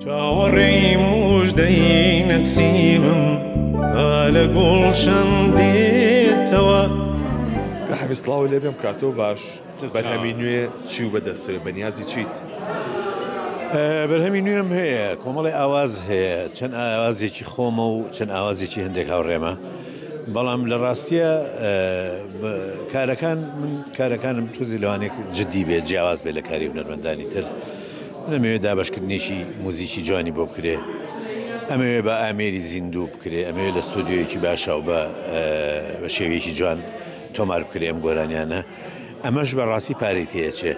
چاوەڕێی موژدەی نەسیمم تا لە گوڵشەن دێتەوە. کاک حەمید سڵاوت لێ بێم کاتۆ باش بەرهەمی نوێ چی و بەدەستەوێ بەنیازی چیت؟ بەرهەمی نوێم هەیە کۆمەڵی ئاواز هەیە چەند ئاوازێکی خۆمە و چەند ئاوازێکی هەندێک هاوڕێمە بەڵام لە ڕاستیە کارەکان من کارەکانم توزی لەوانێک جددی بێت جیاواز بێت لە کاری هونەرمەندانی تر من ئەمەوێ دابەشکردنێکی موزیکی جوانی بۆ بکرێ ئەمەوێ بە ئامێری زیندوو بکرێ ئەمەوێ لە ستۆدیۆیەکی باشا و بە بە شێوەیەکی جوان تۆمار بکرێ ئەم گۆرانیانە ئەمەش بە ڕاستی پارەی تێچێ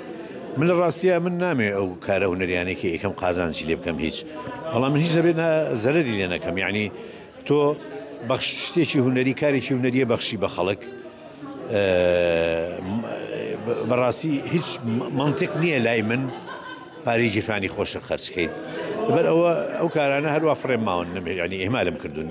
من لە ڕاستیە من نامەوێ ئەو کارە هونەریانەی کە یەکەم قازانجی لێ بکەم هیچ بەڵام من هیچ نەبێت زەرەری لێ نەکەم یعنی تۆ بەخش شتێکی هونەری کارێکی هونەریە بەخشی بە خەڵک بەڕاستی هیچ مەنتیق نییە لای من پارەی گیرفانی خۆشە خەرجکەیت لەبەر ئەوە ئەو کارانە هەروە فڕێم ماون ینی ئیهمالم کردوون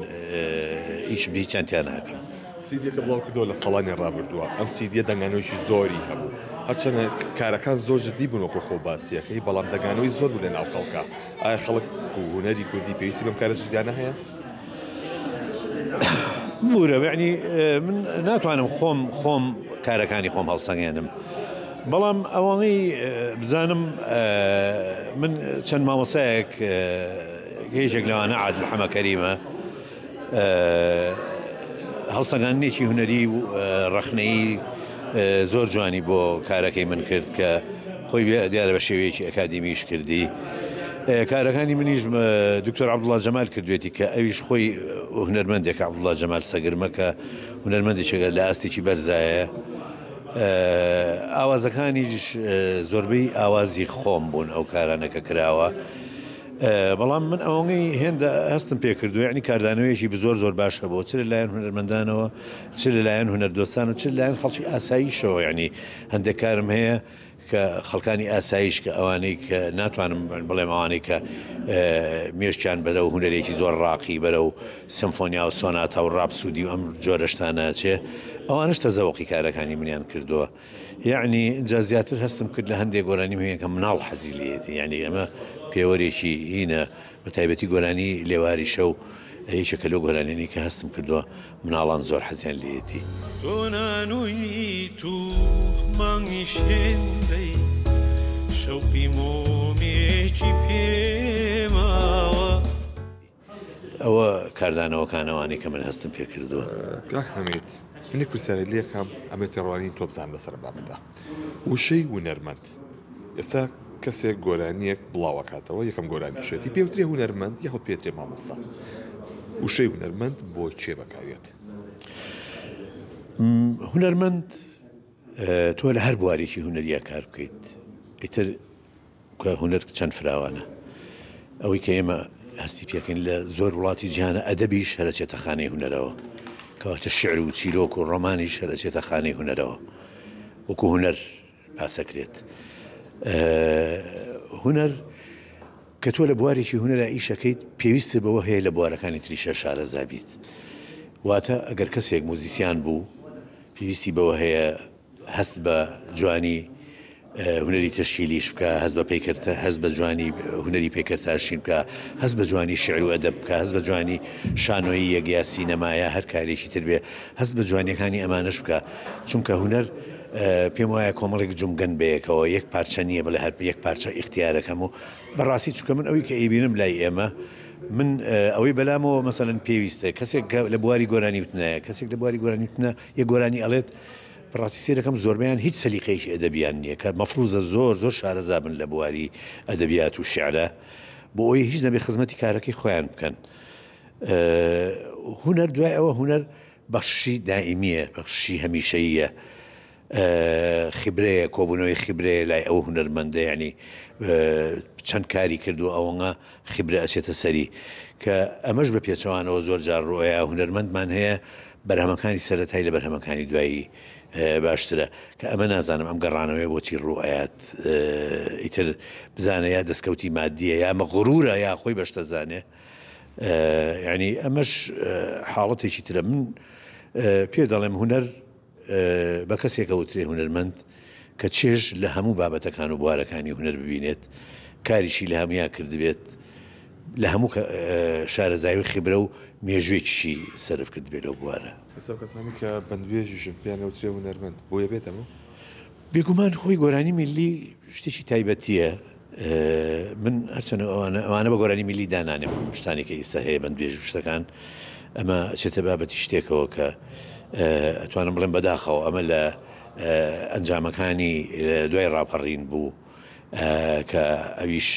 هیچ هیچیان تیا ناکەم. سیدیەکە بڵاو کردەوە لە ساڵانی ڕابردووە ئەم سیدیە دەنگانەوەیەکی زۆری هەبوو هەرچەنە کارەکان زۆر جدی بوون وەکو خۆ باسیەکەی بەڵام دەنگانەوەی زۆر بوو لە ناو خەڵکە ئایا خەڵک و هونەری کوردی پێویستی بەم کارە جدیانە هەیە؟ بورە یعنی من ناتوانم خۆم خۆم کارەکانی خۆم هەڵسەنگێنم بەڵام ئەوانەی بزانم من چەند مامۆسایەک یەکێک لەوانە عادل حەمە کەریمە هەڵسەنگاندنێکی هونەری و ڕەخنەیی زۆر جوانی بۆ کارەکەی من کرد کە خۆی دیارە بە شێوەیەکی ئەکادیمیش کردی. کارەکانی منیش دکتۆر عەبدوڵا جەمال کردوێتی کە ئەویش خۆی هونەرمەندێکە عەبدوڵا جەمال سەگرمە کە هونەرمەندێکێکە لە ئاستێکی بەرزایە. ئاوازەکانیش زۆربەی ئاوازی خۆم بوون ئەو کارانە کە کراوە. بەڵام من ئەوەنەی هێندە هەستم پێ کردووە یعنی کاردانەوەیەکی زۆر زۆر باش هەبوو چ لەلایەن هونەرمەندانەوە چ لەلایەن هونەردۆستان و چ لەلایەن خەڵکی ئاساییشەوە یعنی هەندێک کارم هەیە کە خەڵکانی ئاساییش کە ئەوانەی کە ناتوانم بڵێم ئەوانەی کە مێشکیان بەرەو هونەرێکی زۆر ڕاقی بەرەو سمفۆنیا و سۆناتا و ڕاپسودی و ئەم جۆرە شتانە ئەچێ ئەوانش تەزەوقی کارەکانی منیان کردووە یەعنی جا زیاتر هەستم کرد لە هەندێک گۆرانیم هەیە کە مناڵ حەزی لێیەتی یعنی ئەمە پێوەرێکی هینە بە تایبەتی گۆرانی لێواری شەو یەکێکە لەو گۆرانیانەی کە هەستم کردووە مناڵان زۆر حەزیان لێیەتی. تۆ نانوویت و مانگیش هێندەی شەوقی مۆمێکی پێ ماوە. ئەوە کاردانەوەکان ئەوانەی کە من هەستم پێ کردووە. کاک حەمید من یەک پرسیارێ لێکەم ئەمێ تێڕوانینی تۆ بزانم لەسەر ئەم بابەتە. وشەی هونەرمەند ئێستا کەسێک گۆرانیەک بڵاوەکاتەوە یەکەم گۆرانیشێتی پێوترێ هونەرمەند یاخود پێترێ مامۆستا وشەی هونەرمەند بۆ کێ بەکاریێت؟ هونەرمەند تۆ لە هەر بوارێکی هونەریە کار بکەیت ئیتر کە هونەر چەند فراوانە. ئەوەی کە ئێمە هەستی پێکەین لە زۆر وڵاتی جیهانە ئەدەبیش هەر ئەچێتە خانەی هونەرەوە. کەواتە شیعر و چیرۆک و ڕۆمانیش هەر ئەچێتە خانەی هونەرەوە. وەکو هونەر باسەکرێت. هونەر کە تۆ لە بوارێکی هونەرا ئیشەکەیت پێویستت بەوە هەیە لە بوارەکانی تریشە شارەزا بیت. واتە ئەگەر کەسێک موزیسیان بوو پێویستی بەوە هەیە هەست بە جوانی هونەری تەشکیلیش بکا، هەست بە پەیکەر هەست بە جوانی هونەری پەیکەرتاشین بکا، هەست بە جوانی شیعر و ئەدەب بکا، هەست بە جوانی شانۆییەک یا سینەما یا هەر کارێکی تر بێ، هەست بە جوانییەکانی ئەمانەش بکا. چونکە هونەر پێم وایە کۆمەڵێک جومگەن بەیەکەوە، یەک پارچە نییە بڵێ هەر یەک پارچە ئیختیارەکەم و بە ڕاستی چونکە من ئەوی کە ئەیبینم لای ئێمە من ئەوەی بەلامەوە مەسەلەن پێویستە کەسێک کە لە بواری گۆرانی وتنایە کەسێک لە بواری گۆرانی وتنا یەک گۆرانی ئەڵێت بەڕاستی سەیرەکەم زۆربەیان هیچ سەلیقەیەکی ئەدەبیان نییە کە مەفروزە زۆر زۆر شارەزا بن لە بواری ئەدەبیات و شیعرا بۆ ئەوەی هیچ نەبێ خزمەتی کارەکەی خۆیان بکەن هونەر دوای ئەوە هونەر بەخششی دائیمیە بەخششی هەمیشەییە خبرەیە کۆبوونەوەی خبرەیە لای ئەو هونەرمەندە یعنی چەند کاری کردو ئەوەنە خبرە ئەچێتە سەری کە ئەمەش بە پێچەوانەوە زۆر جار ڕۆیە هونەرمەندمان هەیە بەرهەمەکانی سەرەتای لە بەرهەمەکانی دوایی باشترە کە ئەمە نازانم ئەم گەڕانەوەیە بۆچی ڕوو ئەیات ئیتر بزانە یا دەستکەوتی مادیە یا مەغرورە یا خۆی بەشتە زانێ یعنی ئەمەش حاڵەتێکی ترە من پێ دەڵێم هونەر بە کەسێک ئەوترێ هونەرمەند کە چێژ لە هەموو بابەتەکان و بوارەکانی هونەر ببینێت، کاریشی لە هەموویا کردبێت. لە هەموو شارەزایی و خیبرە و مێژووێکیشی سەرف کردبێ لەو بوارە. ئێستا ئەو کەسانەی کە بەندبێژیشن پێیان ئەوترێ هونەرمەند، بۆیە بێت ئەمە؟ بێگومان خۆی گۆرانی میللی شتێکی تایبەتییە، من هەرچەندە ئەوانە ئەوانە بە گۆرانی میللی دانانێم ئەم شتانەی کە ئیستا هەیە بەندبێژ و شتەکان ئەمە ئەچێتە بابەتی شتێکەوە کە ئەتوانم بڵێم بەداخەوە ئەمە لە ئەنجامەکانی دوای ڕاپەڕین بوو کە ئەویش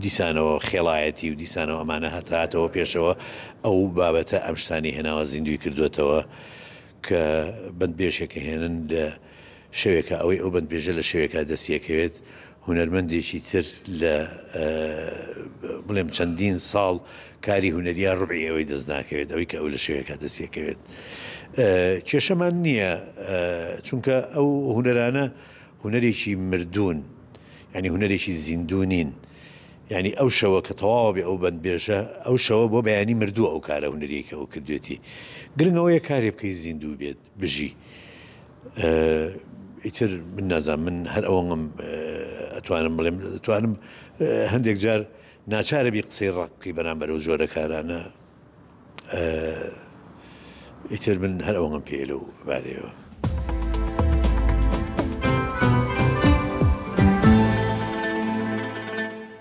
دیسانەوە خێڵایەتی و دیسانەوە ئەمانە هەتا هاتەوە پێشەوە ئەو بابەتە ئەم شتانی هێناوە زیندوی کردوێتەوە کە بەندبێژێک ئەهێنن لە شەوێکا ئەوەی ئەو بەندبێژە لە شەوێکا دەستیەکەوێت هونەرمەندێکی تر لە بڵێم چەندین ساڵ کاری هونەریە ڕبعی ئەوەی دەست ناکەوێت ئەوەی کە ئەو لە شەوێکا دەستیەکەوێت کێشەمان نییە چونکە ئەو هونەرانە هونەرێکی مردوون یعنی هونەرێکی زیندوو نین یانی ئەو شەوە کە تەواوە بێ ئەو بەندبێژە ئەو شەوە بۆ بەیانی مردووە ئەو کارە هونەریەی کە ئەو کردوێتی گرنگ ئەوەیە کارێ بکەی زیندوو بێت بژی ئیتر من نازانم من هەر ئەوەنگم ئەتوانم بڵێم ئەتوانم هەندێک جار ناچارە بی قسەی ڕق بکەی بەرامبەر ئەو جۆرە کارانە ئیتر من هەر ئەوەنگم پێ لەو بارەیەوە.